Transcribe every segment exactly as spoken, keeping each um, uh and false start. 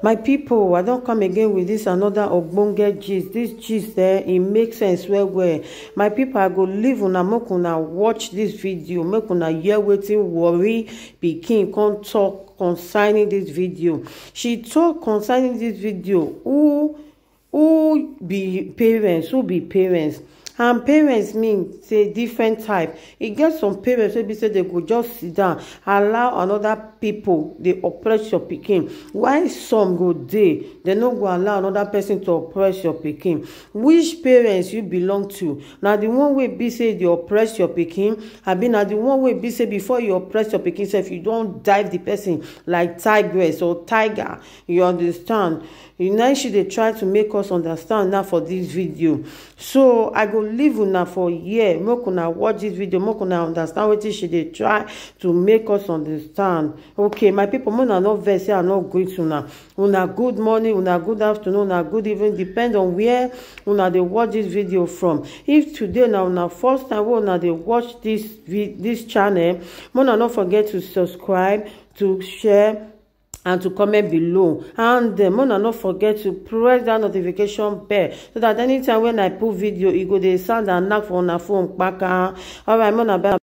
My people, I don come again with this another ogbonge gist. This gist, eh, e make sense well well. My people, I go leave una, make una watch this video, make una hear wetin Warri pikin come talk concerning this video. She talk concerning this video, who who be parents, who be parents. And parents mean say different type. E get some parents wey be say they go just sit down, allow another people dey oppress your pikin, while some go dey, they no go allow another person to oppress your pikin. Which parents you belong to? Na the one wey be say dey oppress your pikin, abi na the one wey be say before you oppress your pikin sef, you don dive the person like tigress or tiger? You understand? You know, she dey try to make us understand now for this video. So I go leave una for here, make una watch this video, make una understand wetin she dey try to make us understand. Okay, my people, make una no vex say I no greet una. Una good morning, una good afternoon, una good evening, depend on where una dey watch this video from. If today na una first time wey una dey watch this vi- this channel, make una no forget to subscribe, to share, and to comment below. And uh, make una no forget to press that notification bell, so that anytime when I put video, e go dey sound and knock for una phone kpaka. All right, make una bye.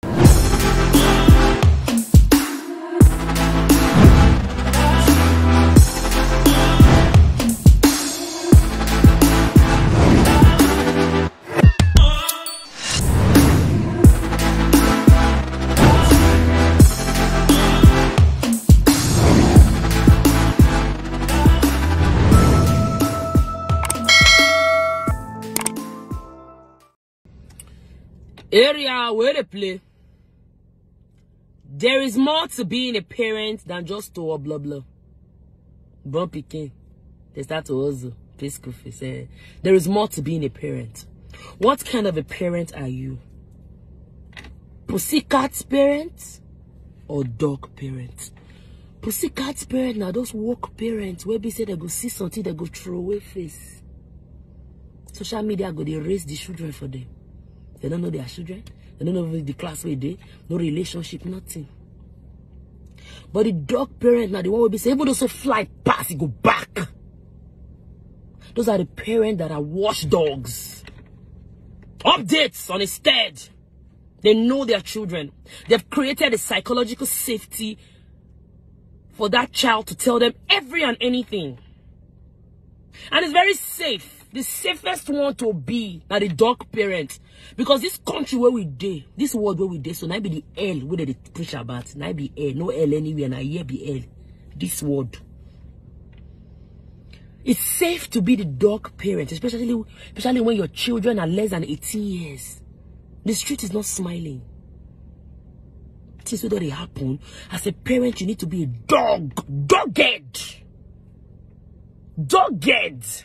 Area where they play. There is more to being a parent than just to blah blah. Born pikin, they start to hustle, pay school fees. Eh. There is more to being a parent. What kind of a parent are you? Pussycat parent or dog parent? Pussycat parent na those woke parents wey be say they go see something, they go throw away face. Social media go dey raise the children for them. They don't know their children. They don't know the class where they, no relationship, nothing. But the dog parent na the one wey be say even though say fly pass, e go back. Those are the parents that are watchdogs. Updates on instead. They know their children. They've created a psychological safety for that child to tell them every and anything. And it's very safe. The safest one to be na the dog parent. Because this country where we dey, this world where we dey, so na be the hell where they preach about. Na be hell, no hell anywhere, na here be hell. This world. It's safe to be the dog parent, especially especially when your children are less than eighteen years. The street is not smiling. Things wey don dey happen. As a parent, you need to be a dog, dogged, dogged.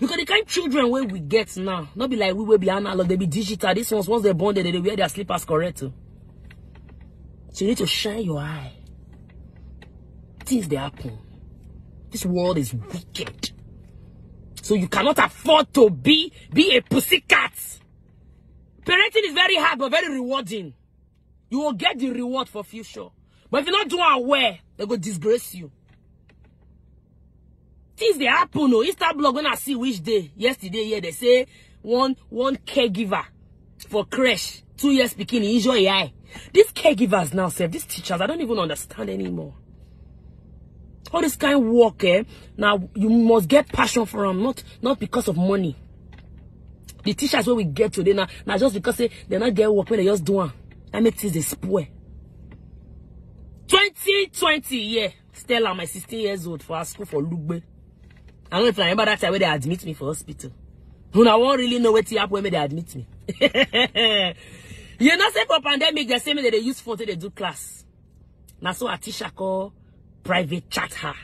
Because the kind children wey we get now, not be like we will be analog, they be digital. These ones, once they're born, they, they wear their slippers correct. Oh. So you need to shine your eye. Things they happen. This world is wicked. So you cannot afford to be be a pussycat. Parenting is very hard but very rewarding. You will get the reward for future. But if you not do it well, they go disgrace you. Things they happen. Oh, Insta blog when I see which day yesterday here they say one one caregiver for crash two years beginning injure eye. These caregivers now sef, these teachers, I don't even understand anymore. All this kind of work, eh? Now you must get passion for them, not not because of money. The teachers wey we get today now, now just because say they not get work when they just do am, that make things dey spoil. Twenty twenty year, Stella, my sixteen years old for her school for Lugbe. I don't know if I remember that time when they admit me for hospital. Una won't really know wetin happen when they admit me. You know, say for pandemic, they say me that they use phone till they do class. Now so a teacher call private chat her.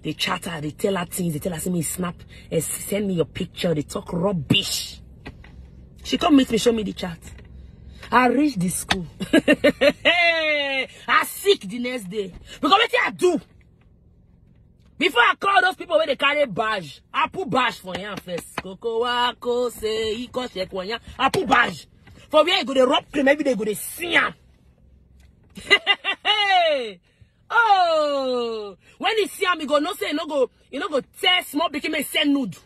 They chat her, they tell her things, they tell her, "Send me snap, eh, send me your picture," they talk rubbish. She come meet me, show me the chat. I reach the school. I sick the next day. Because what I do? Before I call those people where they carry badge, I put badge for here first. Koko wako say he go check one. I put badge. For where you go, they rub cream, maybe they go, they see am. Oh, When he see am, he go know say he no go, he no go tell small pikin make send nude.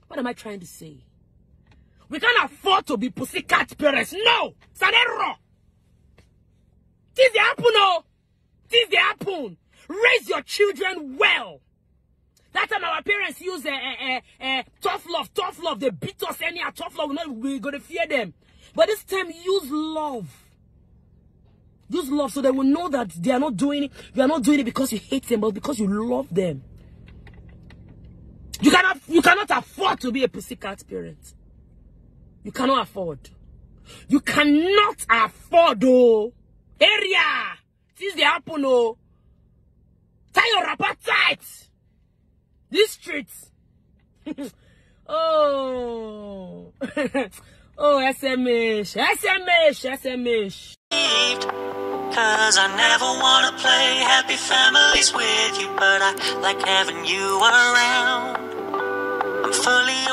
What am I trying to say? We can't afford to be pussycat parents. No, it's an error. Things dey happen, oh. Things dey happen. Raise your children well. That time our parents use uh, uh, uh, uh, tough love, tough love. They beat us anyhow. Tough love, we, not, we gonna fear them. But this time, use love. Use love so they will know that they are not doing it. You are not doing it because you hate them, but because you love them. You cannot, you cannot afford to be a pussycat parent. You cannot afford. You cannot afford, oh. Area. Things dey happen, oh. Tie your wrapper tight. These streets. Oh. Oh, S M H. S M H. S M H. Cause I never wanna play happy families with you, but I like having you around. I'm fully